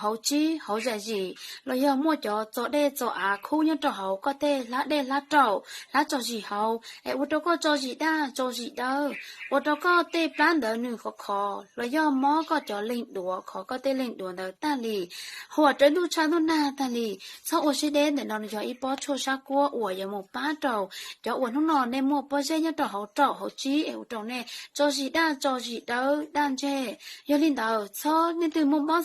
hauv tsib hauv zam zim, los yog muaj cov txo dej txo av khub nyob rau hauv koj tej hlab dej hlab raum hlab tso zis hauv es ua rau koj tso zis daj tso zis dawb, ua rau koj tej plab ntawd nws khov khov los yog mob koj cov leeg duav khov koj tej leeg duav ntawd tag li. Huam rawv ntuj tshav ntuj nag tag li. Txhob ua siab deb, ntawm no nws yog ib pob tshuaj sab kuab uas yuav mus pab rau cov uas hnub no nej muaj pob zeb nyob rau hauv raum hauv tsib es ua rau nej tso zis daj tso zis dawb daj ntseg. Yog li ntawd txhob nej twg muaj mob